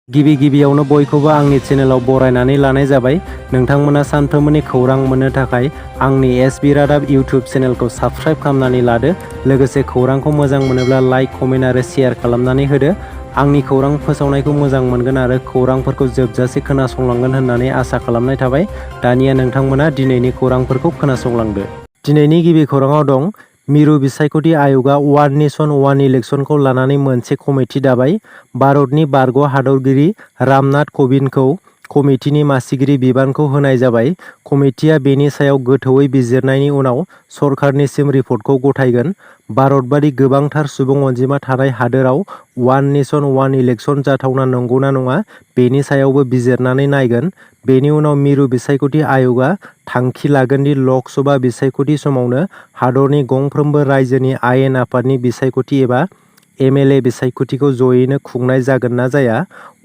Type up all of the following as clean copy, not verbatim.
गिबियावनो बयखौबो आंनि चेनेलाव बरायनानै लानाय जाबाय। नोंथांमोना सानफ्रोमबोनि खौरां मोननो थाखाय आंनि एसबि रादाब इउटिउब चेनेलखौ साबस्क्राइब खालामनानै लादो। लोगोसे खौरांखौ मोजां मोनोब्ला लाइक, कमेन्ट आरो शेयार खालामनानै होदो। आंनि खौरां फोसावनायखौ मोजां मोनगोन आरो खौरांफोरखौ जोबजासे खोनासंलांगोन होननानै आसा खालामनाय थाबाय। दानिया नोंथांमोना दिनैनि खौरांफोरखौ खोनासंलांदो। दिनैनि गिबि खौराङाव दं, मिरु बिसायख'थि आय'गआ वान नेशन वान इलेक्शनखौ लानानै मोनसे कमिटि दाबाय। भारतनि बारग' हादरगिरि रामनाथ क'विन्दखौ कमिटिनि मासिगिरि बिबानखौ होनाय जाबाय। कमिटिया बेनि सायाव गोथौवै बिजिरनायनि उनाव सरकारनिसिम रिपर्टखौ गथायगोन। भारतबादि गोबांथार सुबुं अनजिमा थानाय हादोराव वान नेशन वान इलेक्शन जाथावना नंगौना नङा बेनि सायावबो बिजिरनानै नायगोन। बेनि उनाव मिरु बिसायख'थि आय'गआ थांखि लागोन दि लक सभा बिसायख'थि समावनो हादरनि गंफ्रोमबो रायजोनि आयेन आफादनि बिसायख'थि एबा एमएलए बिसायख'थिखौ जयैनो खुंनाय जागोन ना जाया।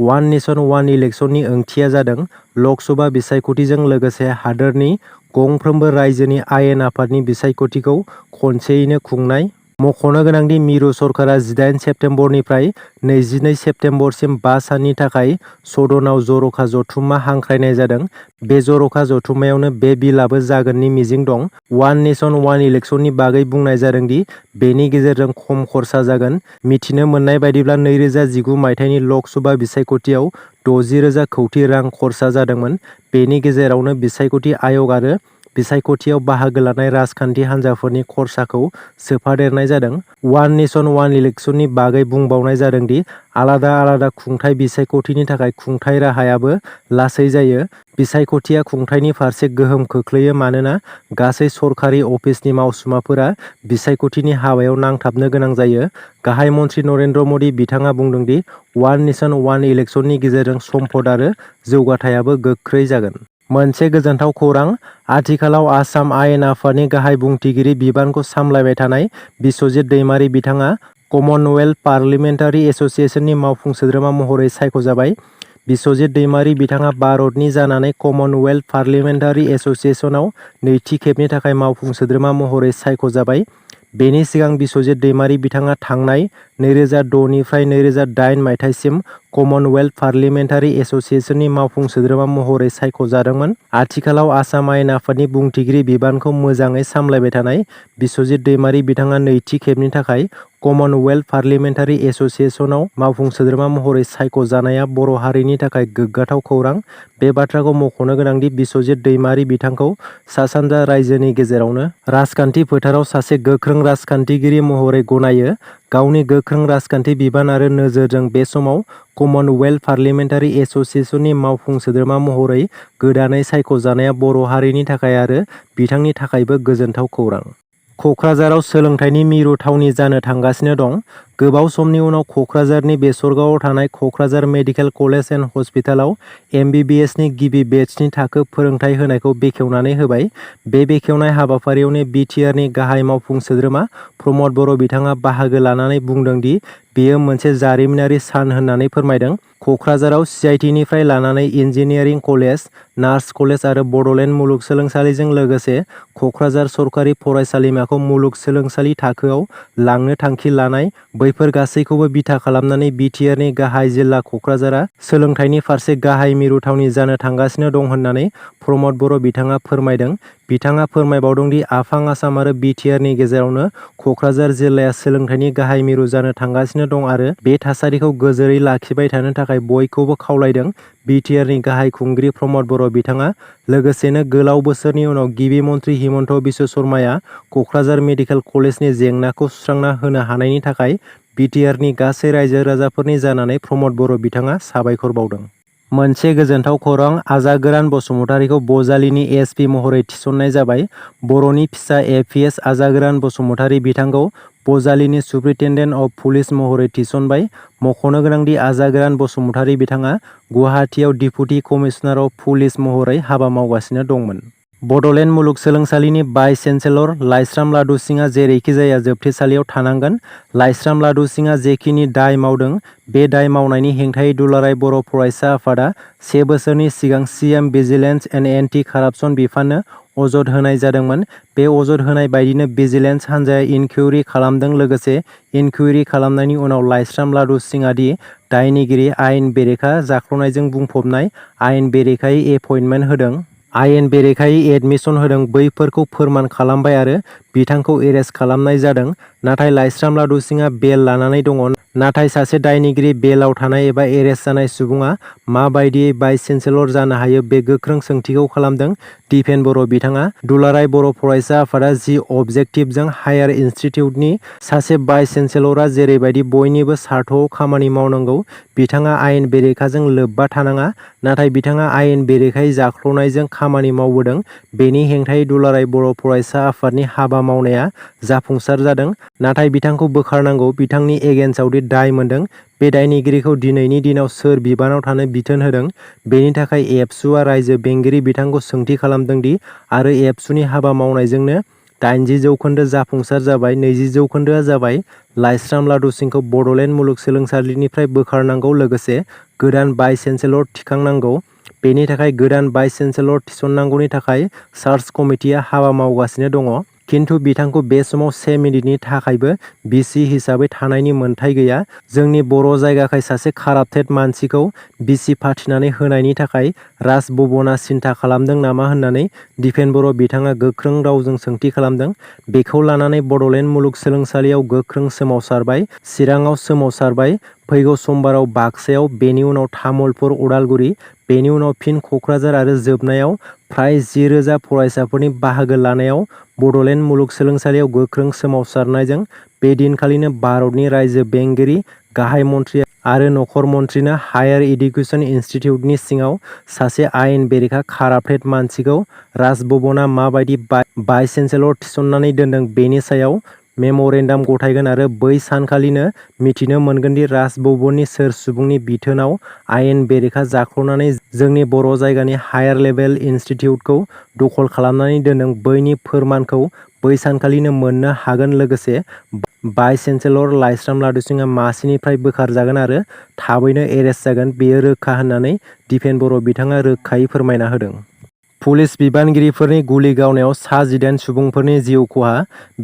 वान नेशन वान इलेक्शननि ओंथिया जादों लक सभा बिसायख'थिजों लोगोसे हादोरनि गंफ्रोमबो रायजोनि आयेन आफादनि बिसायख'थिखौ खनसेयैनो खुंनाय। मख'नो गोनांदि मिरु सरकारा 18 सेप्तेम्बरनिफ्राय 22 सेप्तेम्बरसिम 5 साननि थाखाय सदनाव जर'खा जथुम्मा हांख्रायनाय जादों। बे जर'खा जथुम्मायावनो बे बिलआबो जागोननि मिजिं दं। वान नेशन वान इलेक्शननि बागै बुंनाय जादों दि बेनि गेजेरजों खम खरसा जागोन। मिथिनो मोननाय बायदिब्ला 2019 मायथाइनि लक सभा बिसायख'थियाव 60,000 कौटि रां खरसा जादोंमोन। बेनि गेजेरावनो बिसायख'थि आय'ग आरो बिसायख'थियाव बाहागो लानाय राजखान्थि हान्जाफोरनि खरसाखौ सोफादेरनाय जादों। वान नेशन वान इलेक्शननि बागै बुंबावनाय जादों दि आलादा आलादा खुंथाय बिसायख'थिनि थाखाय खुंथाय राहायाबो लासै जायो। बिसायख'थिया खुंथायनि फारसे गोहोम खोख्लैयो मानोना गासै सरखारि अफिसनि मावसुमाफोरा बिसायख'थिनि हाबायाव नांथाबनो गोनां जायो। गाहाय मन्थ्रि नरेन्द्र मदि बिथाङा बुंदों दि वान नेशन वान इलेक्शननि गेजेरजों सम्पद आरो जौगाथायाबो गोख्रै जागोन। मोनसे गोजोनथाव खौरां, आथिखालाव आसाम आयेन आफादनि गाहाय बुंथिगिरि बिबानखौ सामलायबाय थानाय बिस्वजित दैमारी बिथाङा कमनवेल्थ पार्लियामेन्टारि एस'सिएशननि मावफुं सोद्रोमा महरै सायख'जाबाय। बिस्वजित दैमारी बिथाङा भारतनि जानानै कमनवेल्थ पार्लियामेन्टारि एस'सिएशनाव नैथि खेबनि थाखाय मावफुं सोद्रोमा महरै सायख'जाबाय। बेनि सिगां बिस्वजित दैमारी बिथाङा थांनाय 2006 निफ्राय 2008 मायथाइसिम कमनवेल्थ पार्लियामेन्टारि एस'सिएशननि मावफुं सोद्रोमा महरै सायख'जादोंमोन। आथिखालाव आसाम आयेन आफादनि बुंथिगिरि बिबानखौ मोजाङै सामलायबाय थानाय बिस्वजित दैमारी बिथाङा नैथि खेबनि थाखाय कमनवेल्थ पार्लियामेन्टारि एस'सिएशनाव मावफुं सोद्रोमा महरै सायख'जानाया बर' हारिनि थाखाय गोग्गाथाव खौरां। बे बाथ्राखौ मख'नो गोनांदि बिस्वजित दैमारी बिथांखौ सा-सानजा रायजोनि गेजेरावनो राजखान्थि फोथाराव सासे गोख्रों राजखान्थिगिरि महरै गनायो। गावनि गोख्रों राजखान्थि बिबान आरो नोजोरजों बे समाव कमनवेल्थ पार्लियामेन्टारि एस'सिएशननि मावफुं सोद्रोमा महरै गोदानै सायख'जानाया बर' हारिनि थाखाय आरो बिथांनि थाखायबो गोजोनथाव खौरां। क'क्राझाराव सोलोंथाइनि मिरु थावनि जानो थांगासिनो दं। गोबाव समनि उनाव क'क्राझारनि बेसरगावआव थानाय क'क्राझार मेडिकेल कलेज एन्ड हस्पिटालाव एमबिबिएसनि गिबि बेचनि थाखो फोरोंथाय होनायखौ बेखेवनानै होबाय। बे बेखेवनाय हाबाफारियावनो बिटिआरनि गाहाय मावफुं सोद्रोमा प्रमद बर' बिथाङा बाहागो लानानै बुंदों दि बेयो मोनसे जारिमिनारि सान होननानै फोरमायदों। क'क्राझाराव सिआइटिनिफ्राय लानानै इन्जिनियारिं कलेज, नार्स कलेज आरो बड'लेण्ड मुलुगसोलोंसालिजों लोगोसे क'क्राझार सरकारि फरायसालिमाखौ मुलुगसोलोंसालि थाखोआव लांनो थांखि लानाय, बैफोर गासैखौबो बिथा खालामनानै बिटिआरनि गाहाय जिल्ला क'क्राझारआ सोलोंथाइनि फारसे गाहाय मिरु थावनि जानो थांगासिनो दं होननानै प्रमद बर' बिथाङा फोरमायदों। बिथाङा फोरमायबावदों दि आफां आसाम आरो बिटिआरनि गेजेरावनो क'क्राझार जिल्लाया सोलोंथाइनि गाहाय मिरु जानो थांगासिनो दं आरो बे थासारिखौ गोजोरै लाखिबाय थानो थाखाय बयखौबो खावलायदों। बिटिआरनि गाहाय खुंगिरि प्रमद बर' बिथाङा लोगोसेनो गोलाव बोसोरनि उनाव गिबि मन्थ्रि हिमन्त बिश्व शर्माया क'क्राझार मेडिकेल कलेजनि जेंनाखौ सुस्रांना होनो हानायनि थाखाय बिटिआरनि गासै रायजो राजाफोरनि जानानै प्रमद बर' बिथाङा साबायखर बावदों। मोनसे गोजोनथाव खौरां, आजागोरान बसुमतारीखौ बजालिनि एसपि महरै थिसननाय जाबाय। बर'नि फिसा एपिएस आजागोरान बसुमतारी बिथांखौ बजालिनि सुप्रिन्टेन्डेन्ट अफ पुलिस महरै थिसनबाय। मख'नो गोनांदि आजागोरान बसुमतारी बिथाङा गुवाहाटियाव डिपुटि कमिशनार अफ पुलिस महरै हाबा मावगासिनो दंमोन। बड'लेण्ड मुलुगसोलोंसालिनि भाइस चेन्सेलर लाइस्राम लादु सिंहआ जेरैखिजाया जोबथेसालियाव थानांगोन। लाइस्राम लादु सिंहआ जेखिनि दाय मावदों बे दाय मावनायनि हेंथायै दुलाराय बर' फरायसा आफादा 1 बोसोरनि सिगां CM vigilance and anti corruption बिफाननो अजद होनाय जादोंमोन। बे अजद होनाय बायदिनो भिजिलेन्स हान्जाया इनक्वेरी खालामदों। लोगोसे इनक्वेरी खालामनायनि उनाव लाइस्राम लादु सिंहआ दि दायनिगिरि आयेन बेरेखा जाख्ल'नायजों बुंफबनाय, आयेन बेरेखायै एपइन्टमेन्ट होदों, आयेन बेरेखायै एडमिसन होदों बैफोरखौ फोरमान खालामबाय आरो बिथांखौ एरेस्ट खालामनाय जादों। नाथाय लाइस्राम लादु सिंहआ बेल लानानै दङ। नाथाय सासे दायनिगिरि बेलआव थानाय एबा एरेस्ट जानाय सुबुङा माबायदियै भाइस चेन्सेलर जानो हायो बे गोख्रों सोंथिखौ खालामदों दिपेन बर' बिथाङा। दुलाराय बर' फरायसा आफादा जि अबजेक्टिभजों हायार इनस्टिटिउटनि सासे भाइस चेन्सेलरआ जेरैबायदि बयनिबो सार्थ'आव खामानि मावनांगौ, बिथाङा आयेन बेरेखाजों लोब्बा थानाङा। नाथाय बिथाङा आयेन बेरेखायै जाख्ल'नायजों खामानि मावबोदों। बेनि हेंथायै दुलाराय बर' फरायसा आफादनि हाबा मावनाया जाफुंसार जादों। नाथाय बिथांखौ बोखारनांगौ। बिथांनि एगेन्स्टआव दि दाय मोनदों बे दायनिगिरिखौ दिनैनि दिनाव सोर बिबानाव थानो बिथोन होदों, बेनि थाखाय एबसुआ रायजो बेंगिरि बिथांखौ सोंथि खालामदों दि आरो एबसुनि हाबा मावनायजोंनो 80% जाफुंसार जाबाय, 20% जाबाय। लाइस्राम लादु सिंहखौ बड'लेण्ड मुलुगसोलोंसालिनिफ्राय बोखारनांगौ। लोगोसे गोदान भाइस चेन्सेलर थिखांनांगौ। बेनि थाखाय गोदान भाइस चेन्सेलर थिसननांगौनि थाखाय सार्च कमिटिआ हाबा मावगासिनो दङ। खिन्थु बिथांखौ बे समाव 1 मिनिटनि थाखायबो बिसि हिसाबै थानायनि मोन्थाइ गैया। जोंनि बर' जायगाखाय सासे काराप्टेड मानसिखौ बिसि फाथिनानै होनायनि थाखाय राज भवनआ सिन्था खालामदों नामा होननानै दिपेन बर' बिथाङा गोख्रों रावजों सोंथि खालामदों। बेखौ लानानै बड'लेण्ड मुलुगसोलोंसालियाव गोख्रों सोमावसारबाय, चिराङाव सोमावसारबाय, फैगौ समबाराव बाक्सायाव, बेनि उनाव तामुलपुर, उदालगुरि, बेनि उनाव फिन क'क्राझार आरो जोबनायाव फ्राय 10,000 फरायसाफोरनि बाहागो लानायाव बड'लेण्ड मुलुगसोलोंसालियाव गोख्रों सोमावसारनायजों बे दिनखालिनो भारतनि रायजो बेंगिरि, गाहाय मन्थ्रि आरो नखर मन्थ्रिनो हायार इडुकेसन इनस्टिटिउटनि सिङाव सासे आयेन बेरेखा काराप्टेड मानसिखौ राजभवनआ माबायदि भाइस चेन्सेलर थिसननानै दोनदों बेनि सायाव मेम'रेन्डाम गथायगोन आरो बै सानखालिनो मिथिनो मोनगोन दि राजभवननि सोर सुबुंनि बिथोनाव आयेन बेरेखा जाख्ल'नानै जोंनि बर' जायगानि हायार लेभेल इनस्टिटिउटखौ दखल खालामनानै दोनदों बैनि फोरमानखौ बै सानखालिनो मोननो हागोन। लोगोसे भाइस चेन्सेलर लाइस्राम लादु सिंहआ मासिनिफ्राय बोखारजागोन आरो थाबैनो एरेस्ट जागोन, बेयो रोखा होननानै दिपेन बर' बिथाङा रोखायै फोरमायना होदों। पुलिस बिबानगिरिफोरनि गुलि गावनायाव सा 18 सुबुंफोरनि जिउ खहा।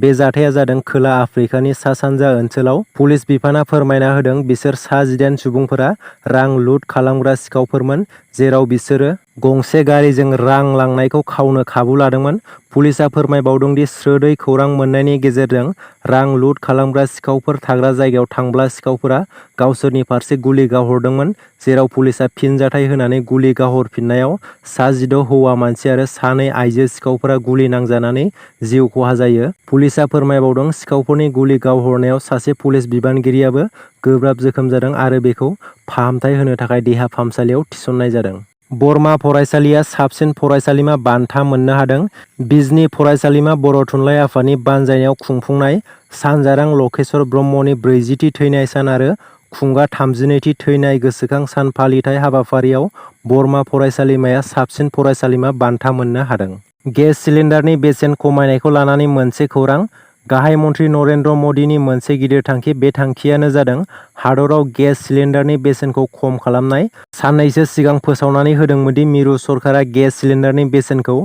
बे जाथाया जादों खोला आफ्रिकानि सा-सानजा ओनसोलाव। पुलिस बिफाना फोरमायना होदों बिसोर सा 18 सुबुंफोरा रां लुट खालामग्रा सिखावफोरमोन, जेराव बिसोरो गंसे गारिजों रां लांनायखौ खावनो खाबु लादोंमोन। पुलिसआ फोरमायबावदों दि स्रोदै खौरां मोन्नायनि गेजेरजों रां लुट खालामग्रा सिखावफोर थाग्रा जायगायाव थांब्ला सिखावफोरा गावसोरनि फारसे गुलि गावहरदोंमोन, जेराव पुलिसआ फिनजाथाय होनानै गुलि गावहरफिननायाव सा 16 हौवा मानसि आरो 2 आइजो सिखावफोरा गुलि नांजानानै जिउ खहा जायो। पुलिसआ फोरमायबावदों सिखावफोरनि गुलि गावहरनायाव सासे पुलिस बिबानगिरियाबो गोब्राब जोखोम जादों आरो बेखौ फाहामथाय होनो थाखाय देहा फाहामसालियाव थिसननाय जादों। बरमा फरायसालिया साबसिन फरायसालिमा बान्था मोननो हादों। बिजनी फरायसालिमा बर' थुनलाइ आफादनि बानजायनायाव खुंफुंनाय सानजारां लकेश्वर ब्रह्मनि 40थि थैनाय सान आरो खुंगा 32थि थैनाय गोसोखां सान फालिथाय हाबाफारियाव बरमा फरायसालिमाया साबसिन फरायसालिमा बान्था मोननो हादों। गेस सिलिन्डारनि बेसेन खमायनायखौ लानानै मोनसे खौरां। गाहाय मन्थ्रि नरेन्द्र मदिनि मोनसे गिदिर थांखि। बे थांखियानो जादों हादराव गेस सिलिन्डारनि बेसेनखौ खम खालामनाय। साननैसो सिगां फोसावनानै होदोंमोन दि मिरु सरकारा गेस सिलिन्डारनि बेसेनखौ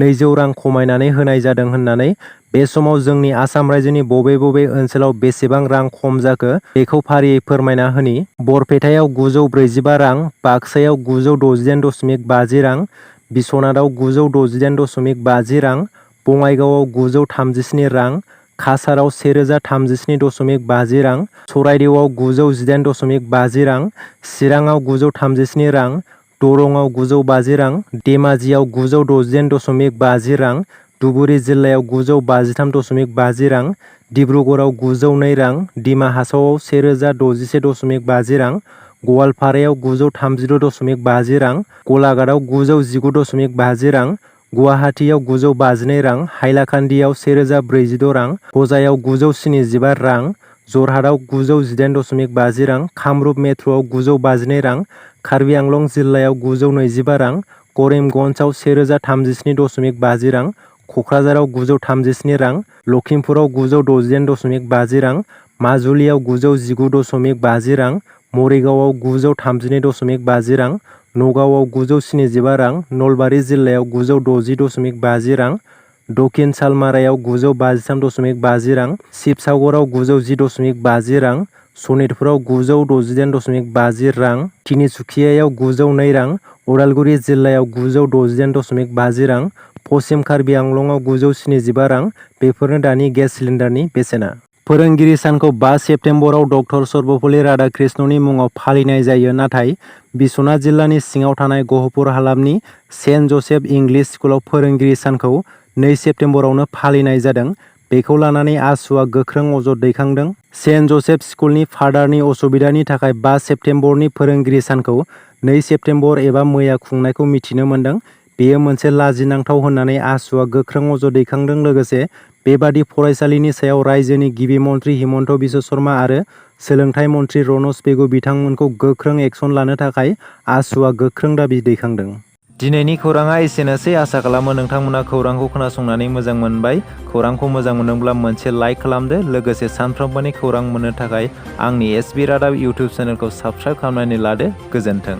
200 रां खमायनानै होनाय जादों होननानै। बे समाव जोंनि आसाम रायजोनि बबे बबे ओनसोलाव बेसेबां रां खम जाखो बेखौ फारियै फोरमायना होनि। बरपेटायाव 945 रां, बाक्सायाव 968.50 रां, बिस्वनाथआव 968.50 रां, बङाइगावआव 937 रां, काछाराव 1037.50 रां, चराइदेउआव 918.50 रां, चिराङाव 937 रां, दरंआव 950 रां, धेमाजियाव 968.50 रां, धुबुरी जिल्लायाव 953.50 रां, डिब्रुगड़आव 902 रां, डिमा हासावआव 1061.50 रां, गवालपारायाव 932.50 रां, गलाघाटआव 919.50 रां, गुवाहाटीयाव 952 रां, हाइलाकान्दियाव 1046 रां, हजायाव 975 रां, जरहाटआव 918.50 रां, कामरुप मेट्र'आव 952 रां, कार्बि आंलं जिल्लायाव 925 रां, करिमगन्जआव 1037.50 रां, क'क्राझाराव 937 रां, लखिमपुराव 968.50 रां, माजुलियाव 919.50 रां, मरिगावआव 932.50 रां, नगावआव 975 रां, नलबारि जिल्लायाव 960.50 रां, दक्षिण सालमारायाव 953.50 रां, शिबसागराव 910.50 रां, सनितपुराव 968.50 रां, तिनिसुकियायाव 902 रां, उदालगुरि जिल्लायाव 968.50 रां, पश्चिम कार्बि आंलंआव 975 रां। बेफोरनो दानि गेस सिलिन्डारनि बेसेना। फोरोंगिरि सानखौ 5 सेप्तेम्बराव डक्टर सर्वपल्ली राधाकृष्णननि मुङाव फालिनाय जायो, नाथाय बिश्वनाथ जिल्लानि सिङाव थानाय गहपुर हालामनि सेन्ट जसेफ इंलिश स्कुलाव फोरोंगिरि सानखौ 2 सेप्तेम्बरावनो फालिनाय जादों। बेखौ लानानै आसुआ गोख्रों अजद दैखांदों। सेन्ट जसेफ स्कुलनि फाडारनि असुबिदानि थाखाय 5 सेप्तेम्बरनि फोरोंगिरि सानखौ 2 सेप्तेम्बर एबा मैया खुंनायखौ मिथिनो मोन्दों। बेयो मोनसे लाजिनांथाव होननानै आसुआ गोख्रों अजद दैखांदों। लोगोसे बेबादि फरायसालिनि सायाव रायजोनि गिबि मन्थ्रि हिमन्त बिश्व शर्मा आरो सोलोंथाइ मन्थ्रि रनज पेगु बिथांमोनखौ गोख्रों एक्सन लानो थाखाय आसुआ गोख्रों दाबि दैखांदों। दिनैनि खौराङा एसेनोसै। आसा खालामो नोंथांमोना खौरांखौ खोनासंनानै मोजां मोनबाय। खौरांखौ मोजां मोनदोंब्ला मोनसे लाइक खालामदो। लोगोसे सानफ्रोमबोनि खौरां मोननो थाखाय आंनि एसबि रादाब इउटुब चेनेलखौ साबस्क्राइब खालामनानै लादो। गोजोन्थों।